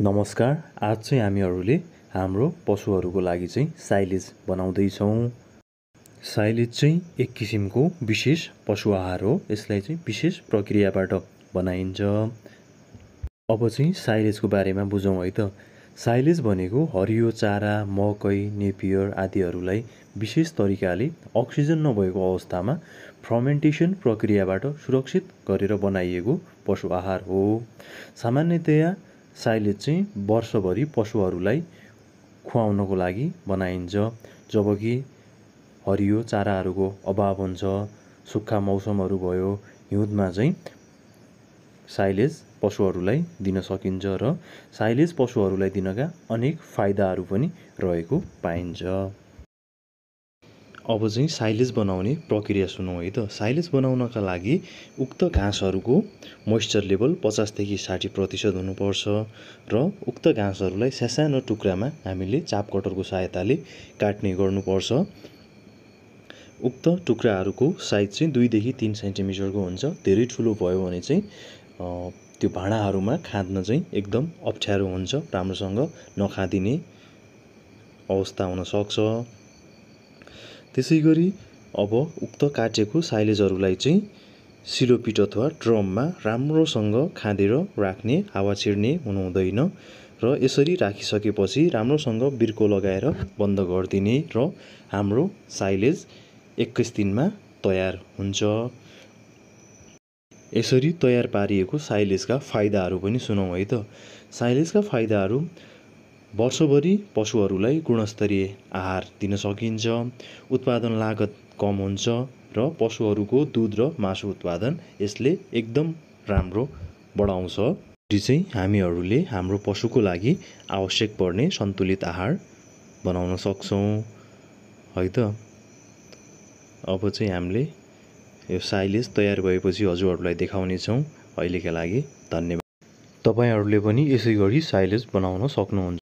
नमस्कार। आज चाहिँ हामीहरूले हाम्रो पशुहरूको लागि चाहिँ साइलेज बनाउँदैछौँ। साइलेज चाहिँ एक किसिमको विशेष पशु आहार हो। यसलाई चाहिँ विशेष प्रक्रियाबाट बनाइन्छ। अब चाहिँ साइलेजको बारेमा बुझौँ है त। साइलेज भनेको हरियो चारा, मकै, नेपियर आदिहरूलाई विशेष तरिकाले अक्सिजन नभएको अवस्थामा फर्मेन्टेसन प्रक्रियाबाट सुरक्षित गरेर बनाइएको पशु आहार हो। सामान्यतया साइलेज चाहिँ वर्षभरि पशुहरूलाई खुवाउनको लागि बनाइन्छ। जबकि हरियो चाराहरूको अभाव हुन्छ, सुक्खा मौसमहरू भयो, हिउँदमा चाहिँ साइलेज पशुहरूलाई दिन सकिन्छ र साइलेज पशुहरूलाई दिनका अनेक फाइदाहरू पनि रहेको पाइन्छ। अब चाहिँ साइलेज बनाउने प्रक्रिया सुनौँ है त। साइलेज बनाउनका लागि उक्त घाँसहरूको मोइस्चर लेभल 50 देखि 60% हुनुपर्छ र उक्त घाँसहरूलाई सानो टुक्रामा हामीले चापकटरको सहायताले काट्ने गर्नुपर्छ। उक्त टुक्राहरूको साइज चाहिँ 2 देखि 3 सेन्टिमिटरको हुन्छ। धेरै ठुलो भयो भने चाहिँ त्यो भाँडाहरूमा खाद्न चाहिँ एकदम अप्ठ्यारो हुन्छ, राम्रोसँग नखादिने अवस्था हुन सक्छ। त्यसैगरी अब उक्त काटेको साइलेजहरूलाई चाहिँ सिलोपिट अथवा ड्रममा राम्रोसँग खाँदेर राख्ने, हावा छिर्ने हुनुहुँदैन र यसरी राखिसकेपछि राम्रोसँग बिर्को लगाएर बन्द गरिदिने र हाम्रो साइलेज 21 दिनमा तयार हुन्छ। यसरी तयार पारिएको साइलेजका फाइदाहरू पनि सुनौँ है त। साइलेजका फाइदाहरू वर्षभरि पशुहरूलाई गुणस्तरीय आहार दिन सकिन्छ, उत्पादन लागत कम हुन्छ र पशुहरूको दुध र मासु उत्पादन यसले एकदम राम्रो बढाउँछ। यो चाहिँ हामीहरूले हाम्रो पशुको लागि आवश्यक पर्ने सन्तुलित आहार बनाउन सक्छौँ है त। अब चाहिँ हामीले यो साइलेज तयार भएपछि हजुरहरूलाई देखाउनेछौँ। अहिलेका लागि धन्यवाद। तपाईँहरूले पनि यसै गरी साइलेज बनाउन सक्नुहुन्छ।